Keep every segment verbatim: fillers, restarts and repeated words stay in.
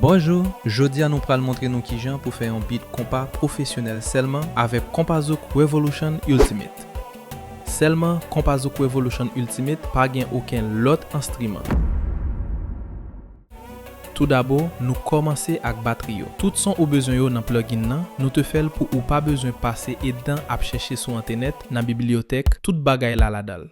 Bonjou, jodi a nou pral montre nou kijan pou fè yon beat konpa pwofesyonèl sèlman avèk Konpazouk Revolution Ultimate. Sèlman Konpazouk Revolution Ultimate pa gen okenn lòt enstriman. Toudabò, nou kòmanse ak batri yo. Tout son ou bezwen yo nan plugin nan, nou te fè l pou ou pa bezwen pase edan ap chèche sou entènèt, nan bibliyotèk, tout bagay la ladan l.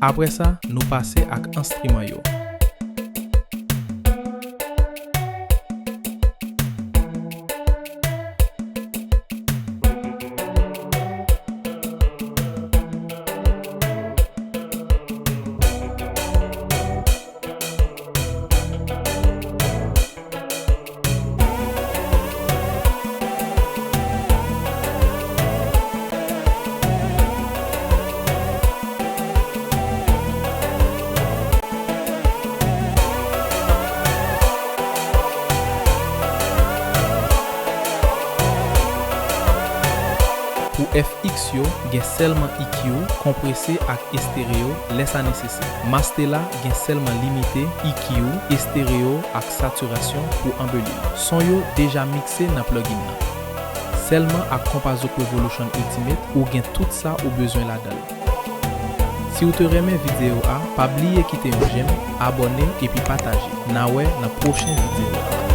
Apre sa, nou pase ak enstriman yo. Pou F X yo, gen sèlman E Q, konprese ak estereo, lè sa nesesè. Master la gen sèlman limite, E Q, estereo ak satirasyon pou anbeli l. Son yo deja mikse nan plugin nan. Sèlman ak Konpazouk Revolution Ultimate, ou gen tout sa ou bezwen ladan l. Si w te renmen videyo a, pa bliye kite yon j'aime, abòne epi pataje. N a wè nan pwochen videyo a.